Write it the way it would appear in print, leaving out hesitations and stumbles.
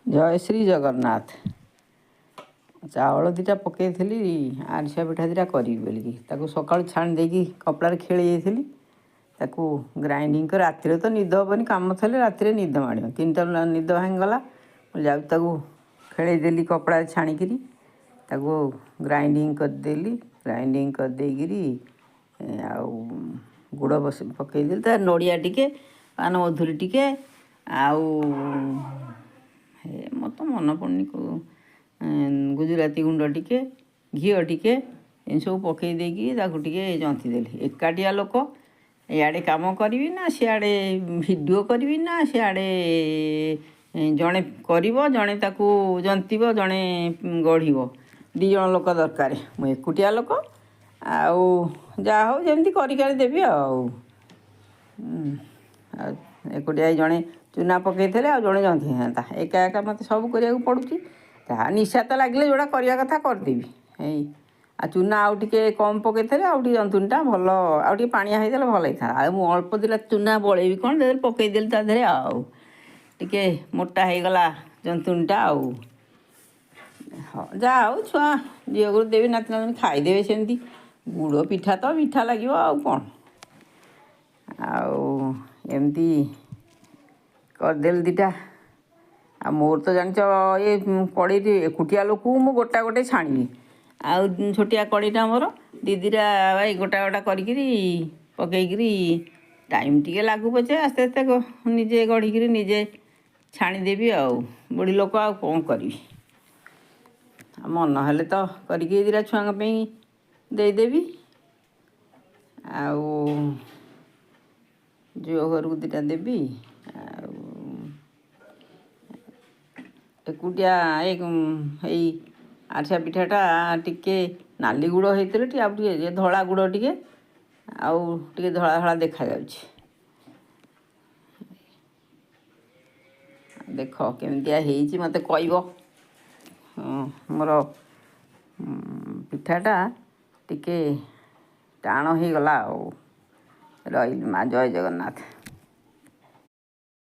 ଜୟ ଶ୍ରୀ ଜଗନ୍ନାଥ। ଚାଉଳ ଦୁଇଟା ପକାଇଥିଲି ଆରିସା ପିଠା ଦୁଇଟା କରିବି ବୋଲିକି, ତାକୁ ସକାଳୁ ଛାଣି ଦେଇକି କପଡ଼ାରେ ଖେଳେଇ ଦେଇଥିଲି। ତାକୁ ଗ୍ରାଇଣ୍ଡିଙ୍ଗ କରି, ରାତିରେ ତ ନିଦ ହେବନି, କାମ ଥିଲେ ରାତିରେ ନିଦ ମାଡ଼ିବ। 3ଟା ନିଦ ଭାଙ୍ଗିଗଲା, ମୁଁ ଯାଉଛି ତାକୁ ଖେଳେଇ ଦେଲି କପଡ଼ାରେ ଛାଣିକିରି, ତାକୁ ଗ୍ରାଇଣ୍ଡିଙ୍ଗ କରିଦେଲି। ଗ୍ରାଇଣ୍ଡିଙ୍ଗ କରିଦେଇକିରି ଆଉ ଗୁଡ଼ ବସି ପକାଇଦେଲି, ତା ନଡ଼ିଆ ଟିକେ, ପାନ ମଧୁରୀ ଟିକେ, ଆଉ ଏ ମୋର ତ ମନେ ପଡ଼ୁନି, ଗୁଜୁରାତି ଗୁଣ୍ଡ ଟିକେ, ଘିଅ ଟିକେ, ଏମିତି ସବୁ ପକାଇ ଦେଇକି ତାକୁ ଟିକେ ଜନ୍ତି ଦେଲି। ଏକାଟିଆ ଲୋକ, ଇଆଡ଼େ କାମ କରିବି ନା ସିଆଡ଼େ ଭିଡ଼ିଓ କରିବି ନା ସିଆଡ଼େ ଜଣେ କରିବ, ଜଣେ ତାକୁ ଜନ୍ତିବ, ଜଣେ ଗଢ଼ିବ, 2 ଜଣ ଲୋକ ଦରକାର। ମୁଁ ଏକୁଟିଆ ଲୋକ, ଆଉ ଯାହା ହଉ ଯେମିତି କରିକାରି ଦେବି। ଆଉ ଆଉ ଏକୁଟିଆ ଜଣେ ଚୁନା ପକାଇଥିଲେ ଆଉ ଜଣେ ଜନ୍ତିଥାନ୍ତା, ଏକା ଏକା ମୋତେ ସବୁ କରିବାକୁ ପଡ଼ୁଛି। ଯାହା ନିଶା ତ ଲାଗିଲେ ଯେଉଁଟା କରିବା କଥା କରିଦେବି। ଏଇ ଆଉ ଚୁନା ଆଉ ଟିକେ କମ୍ ପକାଇଥିଲେ ଆଉ ଟିକେ ଜନ୍ତୁଣିଟା ଭଲ, ଆଉ ଟିକେ ପାଣିଆ ହେଇଥିଲେ ଭଲ ହେଇଥାନ୍ତା। ଆଉ ମୁଁ ଅଳ୍ପ ଦିଟା ଚୁନା ବଳେଇବି କ'ଣ, ପକାଇଦେଲି ତା ଦେହରେ, ଆଉ ଟିକେ ମୋଟା ହେଇଗଲା ଜନ୍ତୁଣିଟା। ଆଉ ହଁ, ଯାହା ହଉ ଛୁଆ ଝିଅକୁ ଦେବି, ନାତି ନାତୁଣୀ ଖାଇଦେବେ ସେମିତି। ଗୁଡ଼ ପିଠା ତ ମିଠା ଲାଗିବ, ଆଉ କ'ଣ। ଆଉ ଏମିତି କରିଦେଲି ଦୁଇଟା। ଆଉ ମୋର ତ ଜାଣିଛ ଏ କଡ଼େଇରେ ଏକୁଟିଆ ଲୋକକୁ ମୁଁ ଗୋଟା ଗୋଟେ ଛାଣିବି, ଆଉ ଛୋଟିଆ କଡ଼େଇଟା ମୋର, 2 ଦୁଇଟା ଏଇ ଗୋଟା ଗୋଟା କରିକିରି ପକେଇକିରି ଟାଇମ୍ ଟିକେ ଲାଗୁ ପଛେ ଆସ୍ତେ ଆସ୍ତେ ନିଜେ ଗଢ଼ିକିରି ନିଜେ ଛାଣିଦେବି। ଆଉ ବୁଢ଼ୀ ଲୋକ ଆଉ କ'ଣ କରିବି, ଆଉ ମନ ହେଲେ ତ କରିକି ଦୁଇଟା ଛୁଆଙ୍କ ପାଇଁ ଦେଇଦେବି, ଆଉ ଝିଅ ଘରକୁ ଦୁଇଟା ଦେବି। ଆଉ ଏକୁଟିଆ ଏଇ ଆରିସା ପିଠାଟା ଟିକେ ନାଲି ଗୁଡ଼ ହେଇଥିଲେ ଟିକେ, ଆଉ ଟିକେ ଧଳା ଗୁଡ଼ ଟିକେ, ଆଉ ଟିକେ ଧଳା ଧଳା ଦେଖାଯାଉଛି। ଦେଖ କେମିତିଆ ହେଇଛି ମୋତେ କହିବ। ମୋର ପିଠାଟା ଟିକେ ଟାଣ ହେଇଗଲା। ଆଉ ରହିଲି ମା, ଜୟ ଜଗନ୍ନାଥ।